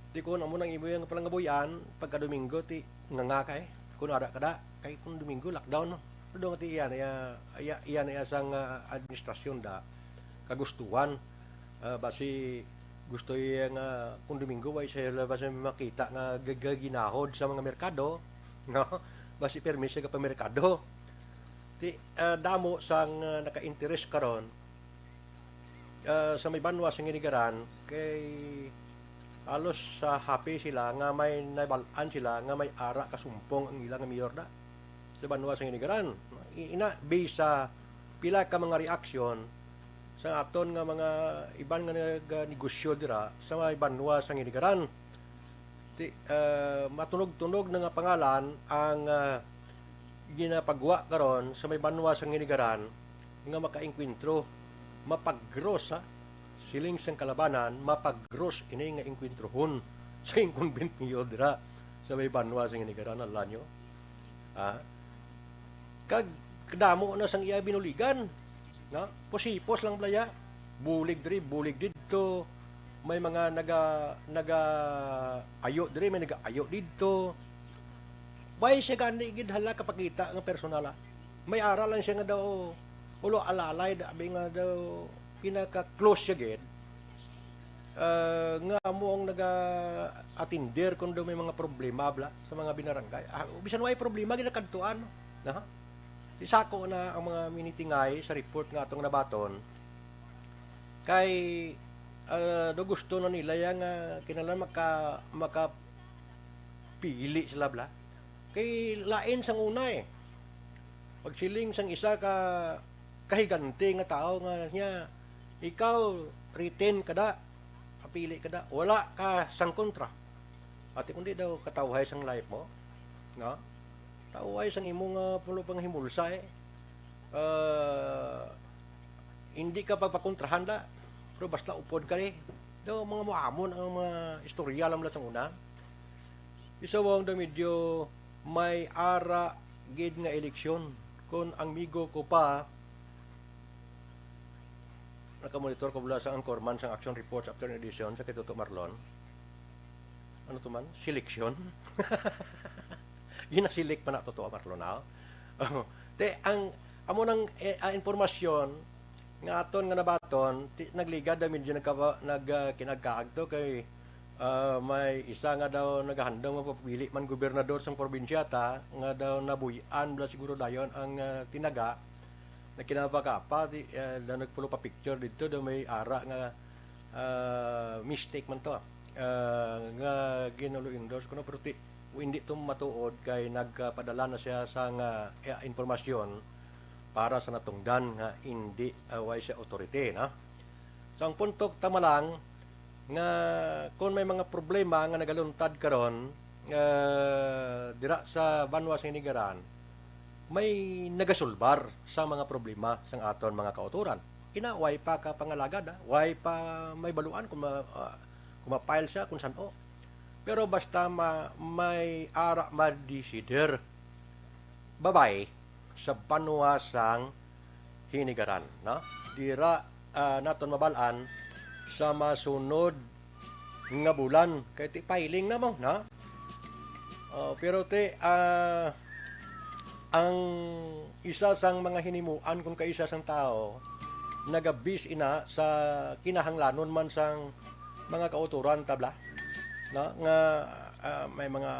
Di ko na mo nang imo yung palangabuyan, pagka Domingo, ti, nga nga ka, eh. Kung ara ka da, kay kung Domingo, lockdown, no? Pero doon nga ti, iyan, iya, iya, iyan, iya sang, ah, administrasyon da, kagustuhan. Ah, basi, gusto iya nga kung Domingo, way siya labas nga makita nga gagaginahod sa mga merkado, no? Basi permi siya ka pa merkado. Ti, ah, damo sang, ah, naka-interes karon, ah, sa may banwa sa Hinigaran, kay halos sa happy sila nga may nabal-an sila nga may ara kasumpong ang ilang mayor da sa banwa sa Hinigaran. I-, ina, based sa pila ka mga reaksyon sa aton nga mga iban nga nagnegosyo dira sa may banwa sa Hinigaran. Ti-, ah, matunog-tunog na nga pangalan ang, ah, ginapagwa karon sa may banwa sa Hinigaran nga makaengkwentro, mapagros, ha? Siling sang kalabanan, mapagros ini nga engkwentrohon sa incumbent mayor dira sa may banwa sa Hinigaran, alanyo. Ha? Kag kadamo na sang iya binuligan, no? Pusipos lang balaya. Bulig diri, bulig didto. May mga naga-, naga-ayo diri, may naga-ayo didto. Why siya gani gid hala kapakita nga personal, ah? May ara lang siya nga daw ulo alalay, da, abi nga daw pinaka-close siya gid. Ah, nga amo ang naga-atender kung daw may mga problema bla sa mga binarangay. Ah, bisan way problema, ginakadtuan, no? Aha. Di sako na ang mga minitingay sa report nga atong nabaton. Kay, ah, do gusto na nila ya nga kinahanglan maka-, makapili sila bla. Kay lain sang una, eh. Pagsiling sang isa ka kahigante nga tawo nga niya, "Ikaw, retain ka da, kapili ka da, wala ka sang kontra." Ati kundi daw katawhay sang life mo, no? Tawhay sang imo nga pulo panghimulsa, eh. Ah, hindi ka pagpakontrahan da. Pero basta upod ka, eh. Daw mga muamon ang mga istorya lang lang sang una. Isa wang daw medyo may ara gid nga eleksyon. Kung ang migo ko pa, nakamonitor ko bala sa Anchorman sang Action Reports after edition sa kay Toto Marlon. Ano to man? Seleksyon? Ginasilik pa na Toto Marlon, ah. Te, ang amo nang, eh, ah, impormasyon nga aton nga nabaton, ti-, nagligad daw medyo nagkaba-, nag, ah, kinagkaag to kay, ah, may isa nga daw nagahandom nga papili man gobernador sang probinsya ta, nga daw nabuy-an bala siguro dayon ang, ah, tinaga, na kinapakapa, di, ah, daw nagpulo pa picture didto, daw may ara nga, ah, mistake man to, ah, nga ginulo-endorse kuno, pero ti-, hindi to matuod kay nagpadala na siya sang, ah, eh, impormasyon para sa natungdan nga hindi, ah, way siya authority, no? So, ang punto tama lang nga kung may mga problema nga nagaluntad karon, ah, dira sa banwa sa Hinigaran, may nagasulbar sa mga problema sang aton mga kautoran. Ina, way pa ka pangalagad, ah, way pa may baluan kung ma-, ah, kung ma-file siya, kung san-o. Pero basta ma-, may ara ma-decider, babay, sa banwa sang Hinigaran, no? Dira, ah, naton mabal-an sa masunod nga bulan. Kay ti filing na mo, no? Oh, pero ti, ah, ang isa sang mga hinimuan kung kaisa sang tawo, nagabis ina sa kinahanglanon man sang mga kautoran tabla, no? Nga, ah, may mga,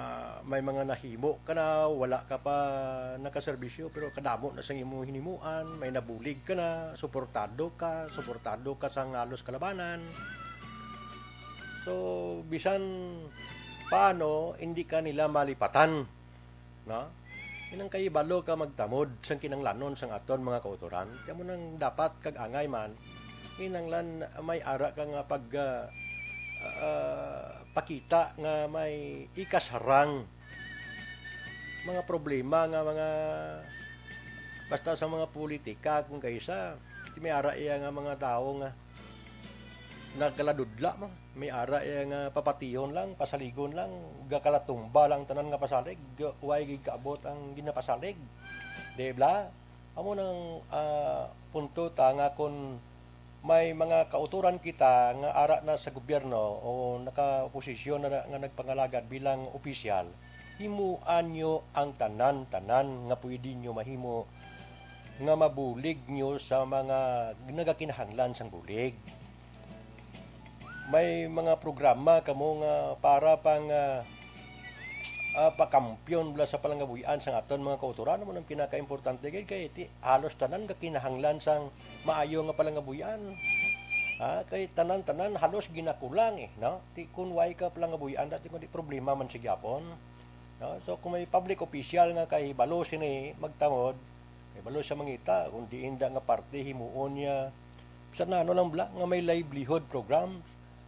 may mga nahimo ka na, wala ka pa nakaserbisyo, pero kadamo na sang imong hinimuan, may nabulig ka na, suportado ka, suportado ka sa halos kalabanan. So, bisan paano, hindi ka nila malipatan, no? Inang kahibalo ka magtamod sang kinanglanon sang aton mga kautoran. Kamo nang dapat kag angay man, kinanglan may ara ka nga pag, ah, ah, pakita nga may ikasarang mga problema nga mga basta sa mga politika kung kaisa, may ara iya nga mga tawo nga nagaladudla mo. May ara iya nga papatihon lang, pasaligon lang, gakalatumba lang tanan nga pasalig, way gid kaabot ang ginapasalig. Di bla? Amo nang, ah, punto ta nga kun may mga kautoran kita nga ara na sa gobyerno o naka-oposisyon na nga nagpangalagad bilang opisyal, himuan nyo ang tanan-tanan nga pwede nyo mahimo nga mabulig nyo sa mga nagakinahanglan sang bulig. May mga programa kamo nga para pang, ah, ah, pakampyon bala sa palangabuy-an sang aton mga kautoran, amo nang pinakaimportante gid kay ti-, halos tanan gakinahanglan sang maayo nga palangabuy-an. Ha, kay tanan-tanan halos ginakulang, eh, no? Ti kun way ka pala nga buy-an dati, kundi problema man sa gyapon, no? So, kung may public official nga kahibalo sini magtamod, kahibalo siya mangita, kung diin da nga parte himuon niya, bisan na ano lang bala, nga may livelihood programs,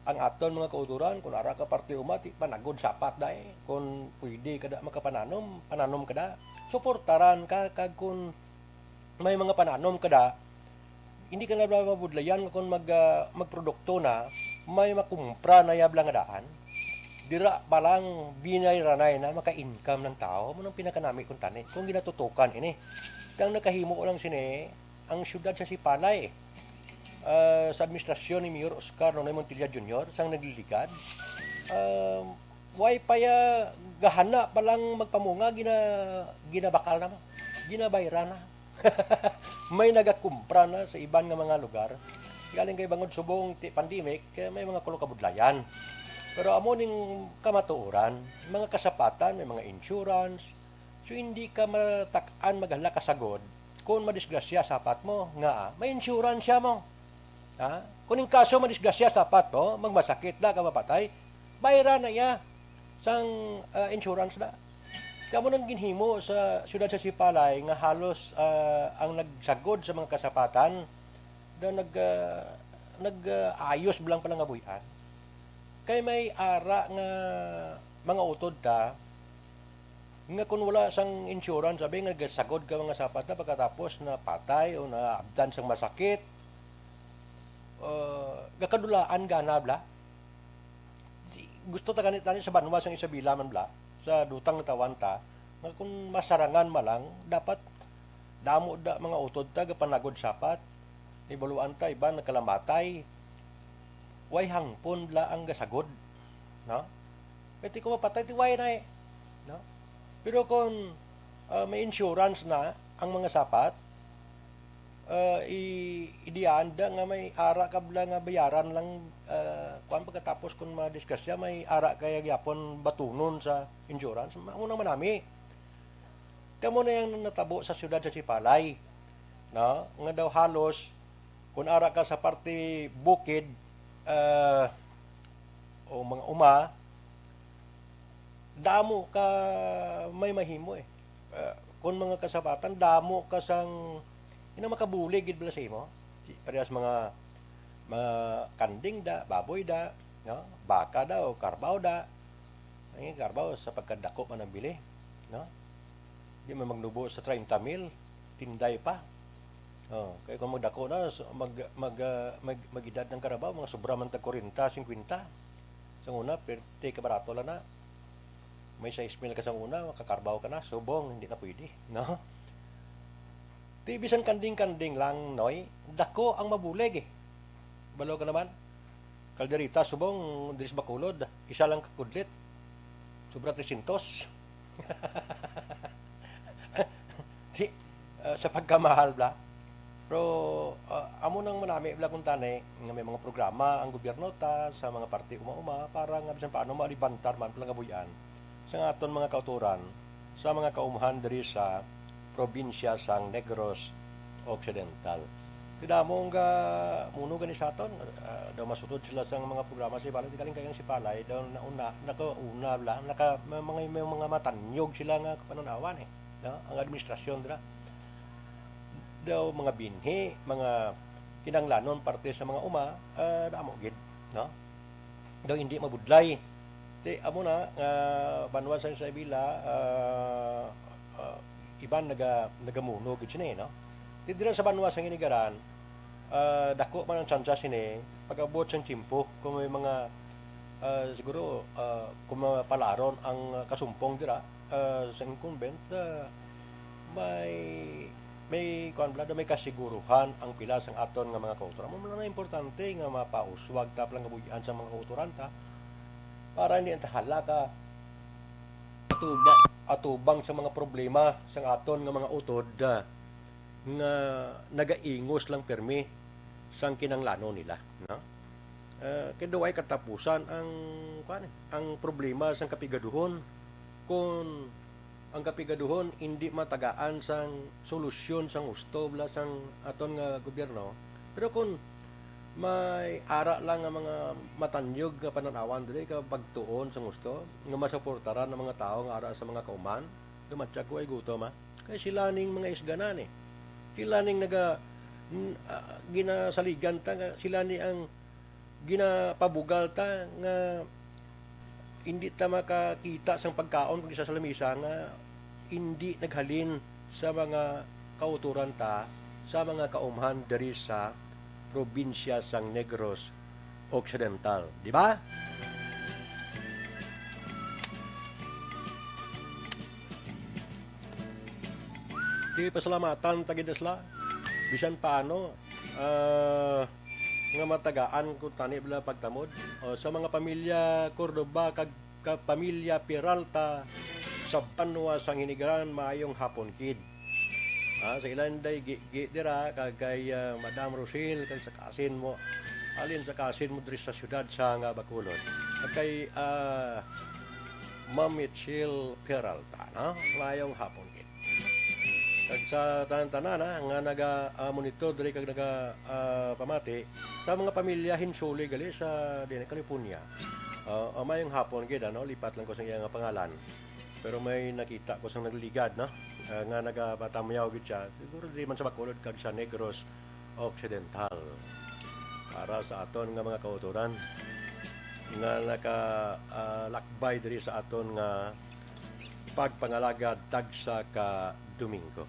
ang aton mga kautoran, kung ara ka parte uma, ti panagod sapat da, eh. Kung pwede ka da makapananom, pananom ka da. Suportaran ka, kag kung may mga pananom ka da, hindi ka na ba mabudlayan nga kung mag, ah, magprodukto na, may makumpra na yabla nga daan. Dira pa lang, binayranay na, maka-income ng tao. Mo nang pinakanami kung tani, kung ginatutukan ini. Kang nakahimo lang sini, ang siyudad sa Sipalay, ah, sa administrasyon ni Mayor Oscar Nonoy Montilla Junior, sang nagliligad, ah, way pa ya gahana pa lang magpamunga, gina-, ginabakal na mo. Ginabayran na. May nagakumpra na sa iban nga mga lugar. Galing kay bangod subong ti pandemic, kay may mga kulo kabudlayan. Pero amo ning kamatuoran, mga kasapatan, may mga insurance. So, hindi ka matak-an maghala ka sagod kung madisgrasya sapat mo nga may insurance siya mo. Ha? Kung in kaso madisgrasya sapat mo, magmasakit da ka mapatay, bayran na iya sang, ah, insurance na. Kamo nang ginhimo sa siyudad sa Sipalay nga halos, ah, ang nagsagod sa mga kasapatan daw nag, ah, nag, ah, ayos lang pala nga buy-an. Kay may ara nga mga utod ta nga kung wala sang insurance, sabi nga nagasagod ka mga sapat na pagkatapos na patay o naabdan sang masakit, ah, gakadulaan gana bala. Di, gusto ta gani tani sa banwa sang Isabela man bala, sa dutang natawan ta, nga kung masarangan man lang, dapat damo da mga utod ta gapanagod sapat. Ibaluan ta, iban nakalamatay. Way hangpon bala ang gasagod, no? Pwede ko mapatay, ti way na eh, no? Pero kung, ah, may insurance na ang mga sapat, ah, i-, idianda nga may ara ka bala nga bayaran lang, ah, kuwan, pagkatapos kung madisgrasya, may ara kaya gyapon batunon sa insurance. Ma-, amo nang manami. Kamo na yang natabo sa siyudad sa Sipalay, no? Nga daw halos, kung ara ka sa parte bukid, ah, o mga uma, damo ka may mahimo eh. Ah, kung mga kasapatan, damo ka sang, ina, makabulig gid bala sa imo. Si, parehas mga, mga kanding da, baboy da, no? Baka da o karbaw da. Ang karbaw sa pagkadako man ang bili, no? Di man magnubo sa treinta mil, tinday pa. Oh, kay kung magdako na, so, mag, mag, ah, mag, mag-edad ng karabaw, mga sobra man tag kwarenta, singkwenta. Sa una, perte ka barato lang na. May sais mil ka sa una, makakarbaw ka na, subong, hindi na pwede, no? Ti bisan kanding-kanding lang, Noy, dako ang mabulig eh. Balo ka naman. Kalderita, subong, diri sa Bacolod, isa lang ka kudlit. Sobra trescientos. Di, ah, sa pagkamahal bala. Pero, ah, amo nang manami bala kung tani, nga may mga programa ang gobyerno ta sa mga parte uma-uma para nga bisan paano malibantar man pala nga buy-an sa aton mga kautoran, sa mga kaumhan diri sa probinsya sang Negros Occidental. Ti damo nga muno gani sa aton, ah, daw masutod sila sang mga programa sa Sipalay, ti galing kayang Sipalay, daw nauna, nakauna bala, naka, may mga, may mga matanyog sila nga kapananawan eh, no? Ang administrasyon dira. Daw mga binhi, mga kinanglanon parte sa mga uma, ah, damo gid, no? Daw hindi mabudlay. Ti, amo na nga banwa sa Isabela, ah, ah, iban naga-, nagamuno gid sini, no? Ti dira sa banwa sa Hinigaran, ah, dako man ang tsansa sini pag-abot sang tiyempo kung may mga, ah, siguro, ah, kung mapalaron ang kasumpong dira, ah, sa incumbent, ah, may, may, kuwan bala, may kasiguruhan ang pila sang aton nga mga kautoran. Amo lang na importante nga mapauswag ta pala nga buy-an sa mga kautoran ta para hindi ang tahala ka atuba-, atubang sa mga problema sang aton nga mga utod, ah, nga nagaingos lang pirmi sang kinanglanon nila, no? Ah, kay daw ay katapusan ang, kuwan, ang problema sang kapigaduhon kung ang kapigaduhon hindi matagaan sang solusyon sang husto bala sang aton nga gobyerno. Pero kung May ara lang nga mga matanyog nga panan-awan diri ka pagtuon sa gusto nga masuportaran ang mga tawo nga ara sa mga kauman. Dumatsyag ko ay gutom, ha. Kay sila ning mga isganan, eh. Sila ning naga-, n-, ah, ginasaligan ta nga sila ni ang ginapabugal ta nga hindi ta makakita sang pagkaon kundi sa lamisa nga hindi naghalin sa mga kauturan ta, sa mga kaumhan diri sa probinsya sang Negros Occidental, di ba? Di pasalamatan ta gid sila. Bisan paano, ah, nga matagaan ko tani bala pagtamod. O, sa mga pamilya Cordova kag ka pamilya Peralta sa banwa sang Hinigaran, maayong hapon, kid. Ah, sa ilan day gi, gi dira kag kay, ah, Madam Rosil kag sa kasin mo, alin sa kasin mo diri sa siyudad sa nga Bacolod. Kag kay, ah, Ma'am Mitchell Peralta, no? Maayong hapon, kid. Kag sa tanan-tanan, ah, nga naga, ah, monitor diri kag naga, ah, pamati sa mga pamilya Hinsuli gali sa din California. Ah, ah, maayong hapon gid, ano, lipat lang ko sa iya nga pangalan. Pero may nakita ko sang nagligad, no? Ah, nga nagapatamyaw gid siya. Siguro di man sa Bacolod kag sa Negros Occidental. Para sa aton nga mga kautoran nga naka, ah, lakbay diri sa aton nga pagpangalagad tagsa ka Domingo.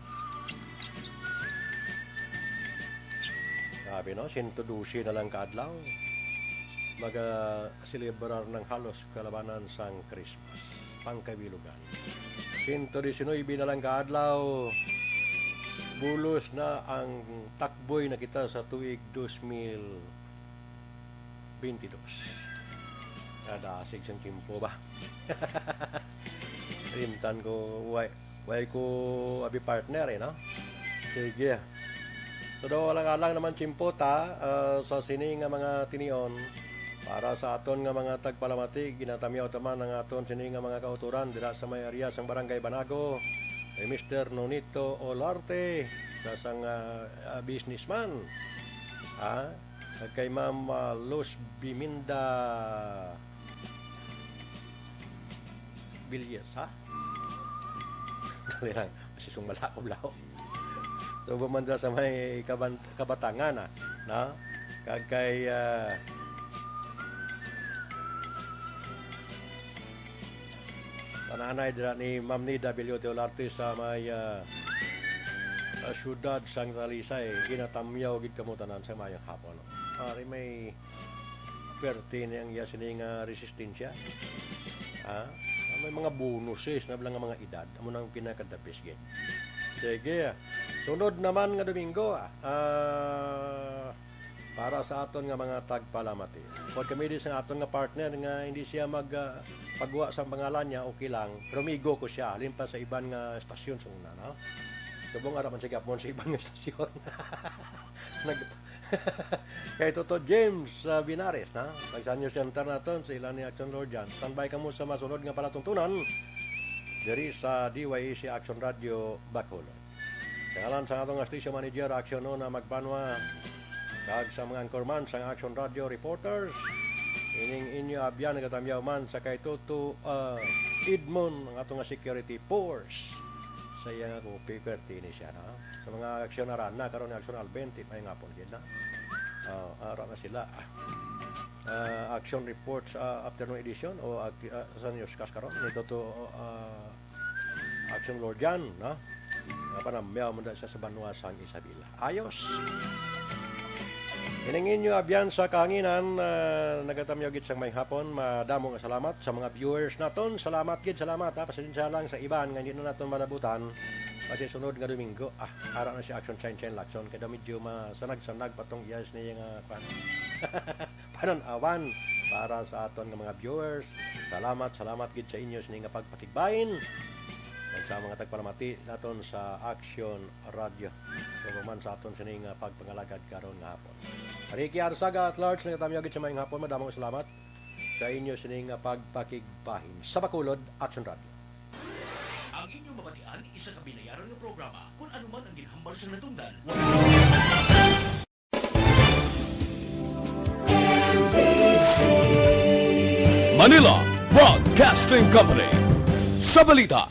Grabe, no? Sento dose na lang ka adlaw. Maga-celebrar ng halos kalabanan sang Christmas. Pangkabilugan. Sento diecinuebe na lang ka adlaw. Bulos na ang takboy na kita sa tuig dos mil veintidós. Nadasig sang tiyempo ba? Limtan ko, way, way ko abi partner, eh, no? Sige. So, daw wala ka lang naman tiyempo ta, ah, sa sini nga mga tinion. Para sa aton nga mga tagpalamati, ginatamyaw ta man ang aton sini nga mga kautoran dira sa may area sang Barangay Banago, kay Mister Nonito Olarte, sa sang, ah, ah, businessman. Ah, kag kay Ma'am, ah, Luz Biminda Villas, ha? Dali lang, masisong malakaw-lakaw. So, bumanda sa may kaban-, kabatangan, ah, no? Kag kay, ah, pananay dira ni Ma'am Nida Bellote Olarte sa may, ah, ah, siyudad sang Talisay, ginatamyaw gid kamo tanan sa mayong hapon. Ari may perte ni ang iya sini nga resistensya. Ah, may mga bonuses na lang nga mga edad. Amo nang pinaka-the best gid. Sige. Sunod naman nga Domingo, ah, para sa aton nga mga tagpalamati. Pag kami di sa aton nga partner nga hindi siya mag, ah, pagwa sa pangalan niya, okay lang. Pero amigo ko siya, halin pa sa iban nga estasyon sa una, no? Subong ara man siya gapon sa iban nga estasyon. Nag-, kay Toto James, ah, Binares, na? Pag sa News Center naton, sa ila ni Action Lord Jan. Standby kamo sa masunod nga palatuntunan diri sa D Y A C Action Radio Bacolod. Sa ngalan sa atong station manager, Action Nona Magbanwa, kag sa mga anchorman sa Action Radio Reporters, ining inyo abyan nagatamyaw man sa kay Toto, ah, Edmond, ang atong nga security force. Sa iya nga copy, perti ni siya, na? Sa mga Action Arana, karon ni Action Alvin, ti may ngapon gid na. Ah, ara na sila. Ah, Action Reports, ah, afternoon edition o ag-, ah, sa newscast karon ni Toto, ah, Action Lord Jan, no? Nga panamyaw man siya sa banwa sang Isabela. Ayos. Ining inyo abyan sa kahanginan, ah, nagatamyaw gid sang may hapon. Madamo nga salamat sa mga viewers naton. Salamat gid, salamat, ha. Pasensya lang sa iban nga hindi na naton malabutan. Kasi sunod nga Domingo, ah, ara na si Action Chain Chain Lacson. Kaya medyo masanag-sanag pa tong iyas niya nga, kwan, panan-awan para sa aton nga mga viewers. Salamat, salamat gid sa inyo sini nga pagpakigbain. Kag sa mga tagpalamati naton sa Action Radio. So, man sa aton sini nga pagpangalagad karon nga hapon. Ricky Arsaga at large, nagatamyaw gid sa maayong hapon. Madamong salamat sa inyo sini nga pagpakigbahin. Sa Bacolod, Action Radio. Ang inyong mabatian, isa ka binayaran nga programa. Kung ano man ang ginhambal sa natungdan, wala. Manila Broadcasting Company. Sa balita,